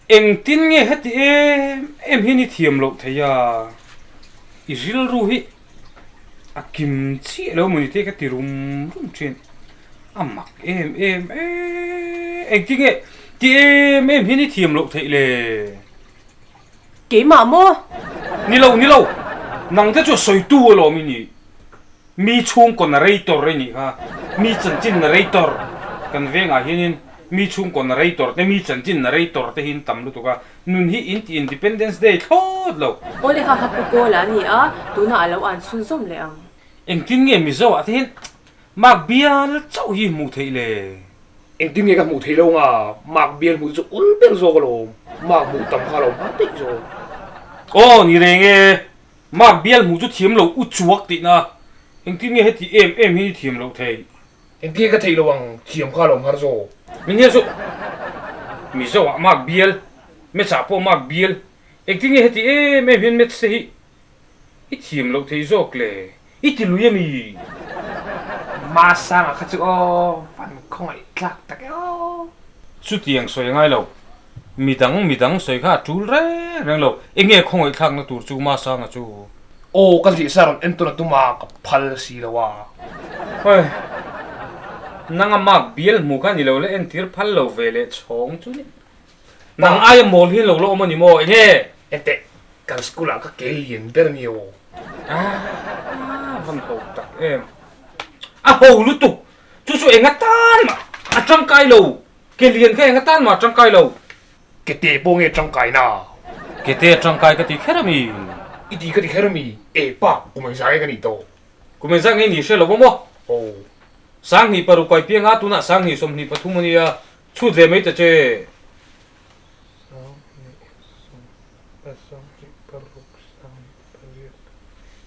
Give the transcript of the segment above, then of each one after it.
Engtin nge heti em em hian i thiam loh thei a? I rilru hi a kim chiah lo mawni te ka ti rum rum thin. A mak em em e, engtin nge ti em em hian i thiam loh theih le? Keimah maw? Ni lo, ni lo, nang te chu a sawitu alawm i nih. Mi chhungkaw narrator i nih kha, mi chanchin narrator kan vengah hianin mi chhungkaw narrator te, mi chanchin narrator te hi an tam lutuk a, nun hi in ti Independence Day thlawt lo. Awle kha kha Pu Kawla a ni a, tunah a lo an chhunzawm leh ang. Engtin nge Mizo ah te hian mark bial chauh hi hmuh theih le? Engtin nge ka hmuh theih lo nga, mark bial hmuh chu ul ber zawk alawm, mark hmuh tam kha a lo hma daih zawk. Aw ni reng e, Mark bial hmuh chu thiam lo u chuak tihna, engtin nge heti em em hi ni thiam loh thei? Engtin nge ka theih lo ang, thiam kha lo nghar zawk. Min hian chu Mizo ah Mark bial, Maths ah pawh Mark bial, engtin nge heti em em hian Maths te hi i thiam loh thei zawk le? I ti lui a mi? Masanga kha chu aw van khawngaih tlak tak e aw. Chutiang sawi a ngai lo. Midang midang sawi kha a tul reng reng lo. Enge khawngaih thlakna tur chu Masanga chu? Aw ka zirsa rawn en tawn a tum a, ka phal si lo a. Hoi, nanga mark bial hmu kha ni lo la entir phal lo ve leh chhawng chu ni. Nang aia mawl hi lo la awm a ni maw? Enge? Enteh, kan school ah ka ke lian ber a ni aw. Aaa, van ho tak em. A ho lutuk, chu chu enga tan mah a tangkai lo. Ke lian kha enga tan mah a tangkai lo. Ke te pawh nge tangkai na? Ke te a tangkai ka ti kher a mi? I ti ka ti kher a mi? E pa, kum engzah nge ka nih tawh? Kum engzah nge ni hre lo maw? Aw. Sanghnih paruk kai piang a, tunah sanghnih 23 a nia. Chhut ve mai ta che.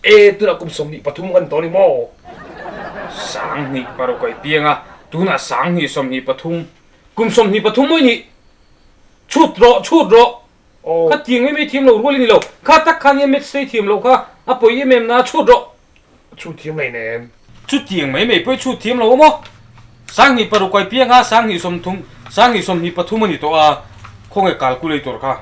E, tunah kum 23 kan tawh a ni maw? 2006 a i piang a, tunah 2023, kum 23 mawi nih. Chhut rawh, chhut rawh. Kha tiang em i thiam lo rual i ni lo. Kha tak khan i maths te i thiam loh kha a pawi em em na, chhut rawh. Chhut thiam lei nen. Chutiang mai mai pawh i chhut thiam lo a maw? 2006 ai piang a, 2030, 2023 a ni tawh a, khawnge calculator kha?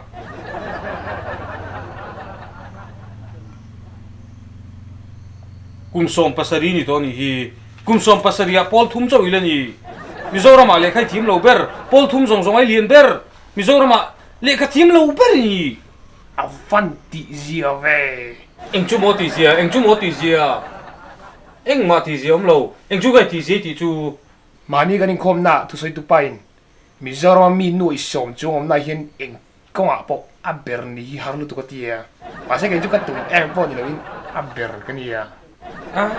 Kum 17 ni tawh a nih hi. Kum 17 ah pawl thum chauh i la ni. Mizoramah lehkha i thiam lo ber, pawl thum zawng zawng ai lian ber. Mizoramah lehkha thiam lo ber i ni. A van tih zia ve. Eng chu maw tih zia, eng chu maw tih zia, engmah tih zia awm lo, eng chu nge tih zia i tih chu. Mahni kan inkhawmna thusawi tupain Mizorama mi nuaih sawm chuang awmna hian eng kawngah pawh a ber ni hi har lutuk a ti a, mahse kei chu ka tum em pawh ni loin a ber ka ni a. Aaa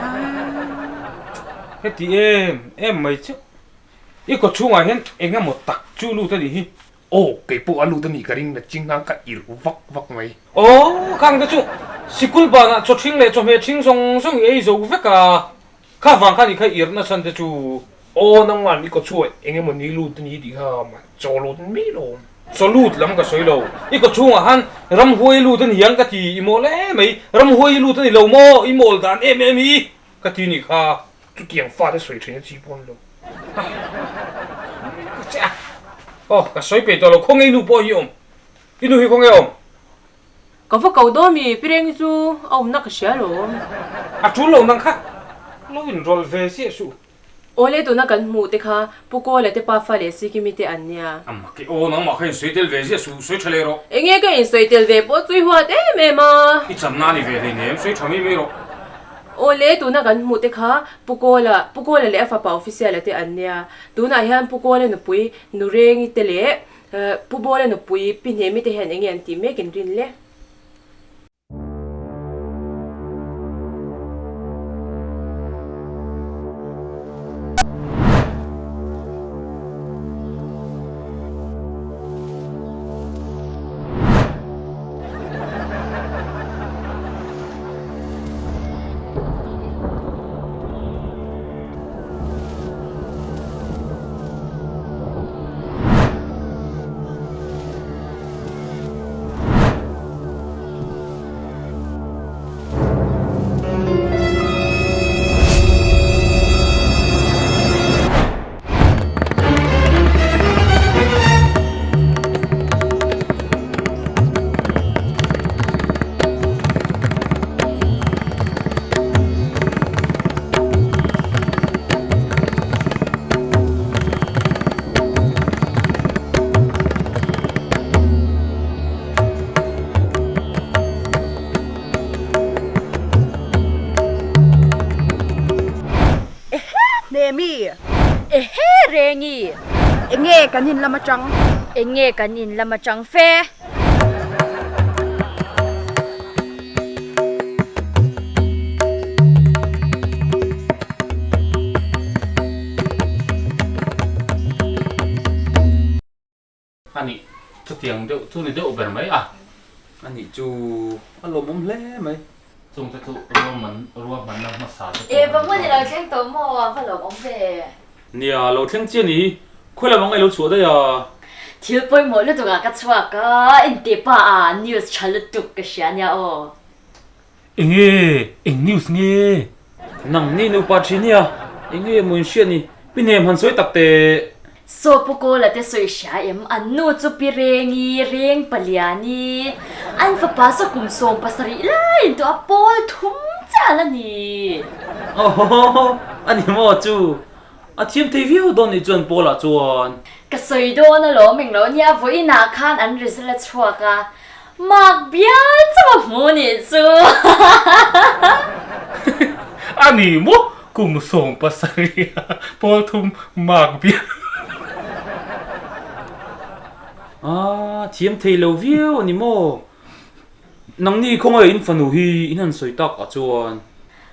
heti em em mai chu i kaw chhungah hian eng emaw tak chu lut a nih hi. Aw, kei pawh a lut a nih ka ring na ching ang ka irh vak vak mai. Aw, khang te chu sikul banah chaw ṭhing leh chawhmeh ṭhing zawng zawng i ei zo vek a, kha vang khan i kha irh na chhan te chu. Aw, nangman i kaw chhuah eng emaw ni lut a ni tih kha chaw lut mai lo. Chaw lut lam ka sawi lo, i kaw chhungah khan ramhuai lut a ni ang ka ti, i mawl em mai, ramhuai lut a ni lo maw, i mawl dan em em hi ka ti nih kha. Chutiang fate sawi thin a chi pawh a ni lo. Aw, ka sawi peih tawh lo, khawnge i nu pawh hi awm? I nu hi khawnge awm? Ka va ko dawn mi, Pi Rengi chu a awmna ka hria alawm. A tul lo nang kha, lo inrawlh ve chiah suh. Awle tuna kan hmuh te kha Pu Kawla te pa fa leh Sikimi te an nia. A mak e aw, nangmah kha insawi tel ve ziah suh, sawi tha leh rawh. Enge ka insawi tel ve pawh chu i huat em em a. I channa a ni ve hleinem, sawi tha mai mai rawh. Awle tuna kan hmuh te kha Pu Kawla, Pu Kawla leh a fapa Official-a te an nia. Tunah hian Pu Kawla nupui Nurengi te leh Pu Bawla nupui Pi Hnemi te hian enge an tih mek in rin le? Hnemi! Ehe Rengi! Enge kan in lam atang? Enge kan in lam atang fe? A nih, chutiang deuh chu ni deuh ber mai a. A nih chu a lawmawm hle mai. Chungte chu ruahman ruahmanna hmasa te pawh E, va hmun i lo thleng tawh maw? A va lawmawm ve. Nia, lo thleng chiah ni. Khawi lam ang i lo chhuah daih a. Thil pawimawh lutuk ah ka chhuak a, intih pa ah news tha lutuk ka hria nia aw. Enge? Eng news nge? Nang ni nupa thin nia, enge maw in hriat ni? Pi hnem han sawi tak teh. Saw Pu Kawla te sawi hria em? An nu chu Pi Rengi, Reng Paliani, an fapa saw kum 70 laiin tawh a pawl thum chiah la ni. Aww, a ni maw chu? A thiam thei viau dawn nih chuan Paula chuan. Ka sawi dawn alawm englo nia, vawiinah khan an result a chhuak a, Mak bial chauh a hmu nih chu. A ni maw? Kum 70 a pawl thum mak bial. A thiam thei lo viau a ni maw? Nangni khawngaih in fanu hi in han sawi tak ah chuan.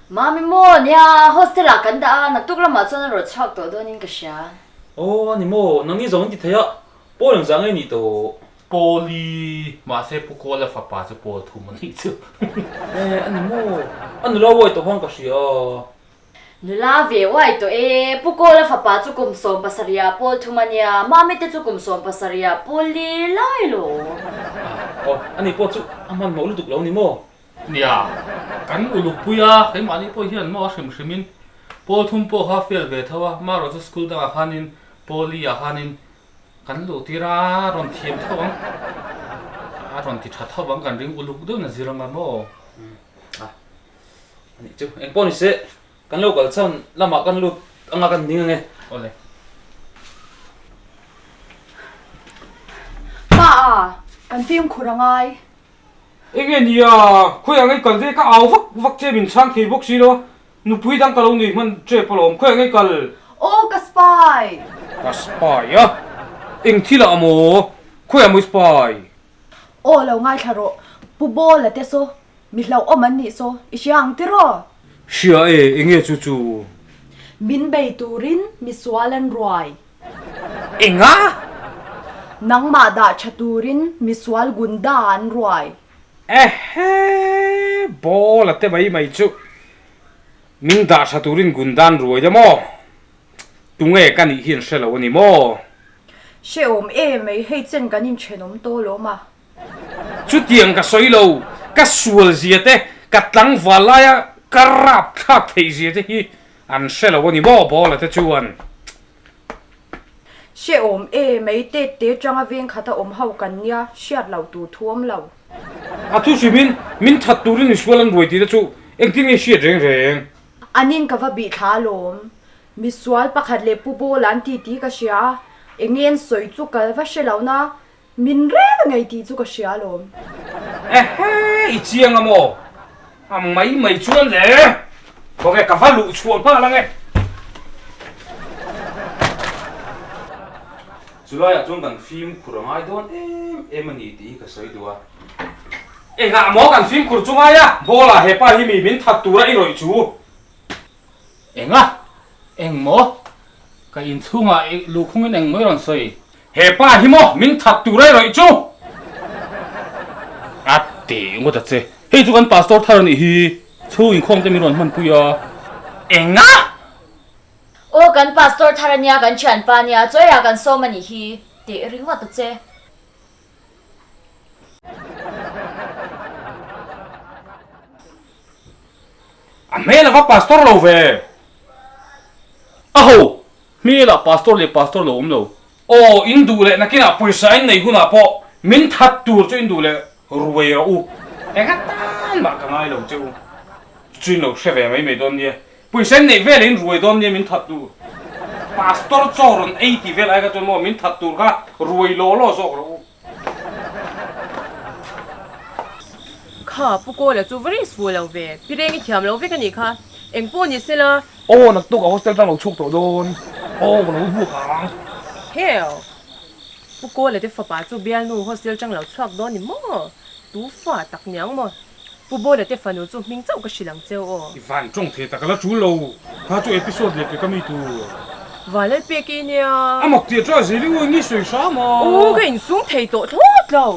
Mami maw? Nia, hostel ah kan dah a, naktuk lamah chuan a rawn chhuak tawh dawnin ka hria. Aw a ni maw? Nangni zawng in ti thei a, pawl engzah nge nih tawh? Pawli, mahse Pu Kawla fapa chu pawl thum a nih chu. E, a ni maw? A nula uai tawh khan ka hria a. Nula ve uai tawh e, Pu Kawla fapa chu kum 70 ah pawl thum a nia, Mami te chu kum 70 ah pawl li lai lo. Aw, a ni pawh chu a hmanhmawh lutuk lo ni maw? Nia, kan uluk pui a, keimahni pawh hian maw a hrim hrimin pawl thum pawh kha fail ve tho a, marawh chu school dangah khanin pawli ah khanin Kan luh tir a rawn thiam tho ang, a rawn ti tha tho ang kan ring uluk deuh na zir anga maw? A nih chu, eng pawh ni se, kan lo kal chhan lamah kan lut anga kan ding ange. Awle. Pa a, kan fimkhur angai. Enge nia, khawi ang ei kal ve ka au vak vak che min chhang thei bawk si lo a, nupui dang ka lo nei hman tep alawm, khawi ang ei kal? Aw ka spy! Ka spy a? Eng thil ah maw? Khawi ang maw i spy? Aw lo ngaithla rawh, Pu Bawla te saw, mi hlauhawm an nih saw, i hria ang tiraw? Hria e, enge chu chu? Min bei turin misual an ruai. Enga? Nangmah dah tha turin misual gunda an ruai. Ehe! Ball a te mai mai chu min dah tha turin gunda an ruai da maw? Tunge ka nih hi an hre lo a ni maw? Hrehawm em mai, hei chen kan inthenawm tawh lawm a. Chutiang ka sawi lo, ka sual zia te, ka tlangval laia ka rap thlak theih zia te hi an hre lo a ni maw Bawla te chuan. Hrehawm e, mei tet te tanga veng khata awm ho kan nia, hriat lo tur thu awm lo. A thu hrimin min that turin misual an ruai tih te chu engtin nge hriat reng reng? Anin ka va bih thla alawm, misual pakhat leh Pu Bawla an ti tih ka hria a, enge an sawi chu ka va hre lo na, Min rel ngei tih chu ka hria alawm. Ehe, i chiang a maw? A mai mai chuan le. Khawnge ka va luh chhuah nghal ange. Chulaiah chuan kan fimkhur a ngai dawn em em a ni tih hi ka sawi duh a. Engah maw kan fimkhur chu ngai a? Ball ah hepa hi mi min that tura i rawih chu. Enga? Eng maw? Ka inchhungah i luhkhungin eng maw i rawn sawi? He pa hi maw min that tur ai rawih chu? A teh ngawt a che. Hei chu kan pastor thar a nih hi. Chhung inkhawm te min rawn hmanpui a. Enga? Aw kan pastor thar a nia, kan thianpa a nia, chaw eiah kan sawm a nih hi. Teh ringawt a che. A hmel a va pastor lo ve. A ho! Hmel ah pastor leh pastor lo awm lo. Aw, in duh leh nakinah pawisa in nei hunah pawh min that tur chu in duh leh ruai rawh u. Enga tan mah ka ngai lo che u. Chu in lo hre ve mai mai dawn nia. Pawisa in neih vel in ruai dawn nia min that tur. Pastor chaw rawn ei tih vel ai kha chuan maw min that tur kha ruai law law zawk rawh u. Kha, Pu Kawla chu va risk fu lo ve. Pi Rengi thiam lo vek a nih kha. Eng pawh ni sela. Aw, naktuk a hostel tang lo chhuak tawh dawn. Aw, ka lo hmuak ang. Hell! Pu Kawla te fapa chu bialnu hostel tang lo chhuak dawn ni maw? Tu fa tak niang maw? Pu Bawla te fanu chu hming chauh ka hrilh ang cheu aw. I van tawng thei tak a la tul lo. Kha chu episode leh pek a mi tur. Van lal pek i nia. A mak tih atanga zeli u ngi sawi hram a. U ka insum thei tawh thlawt lo.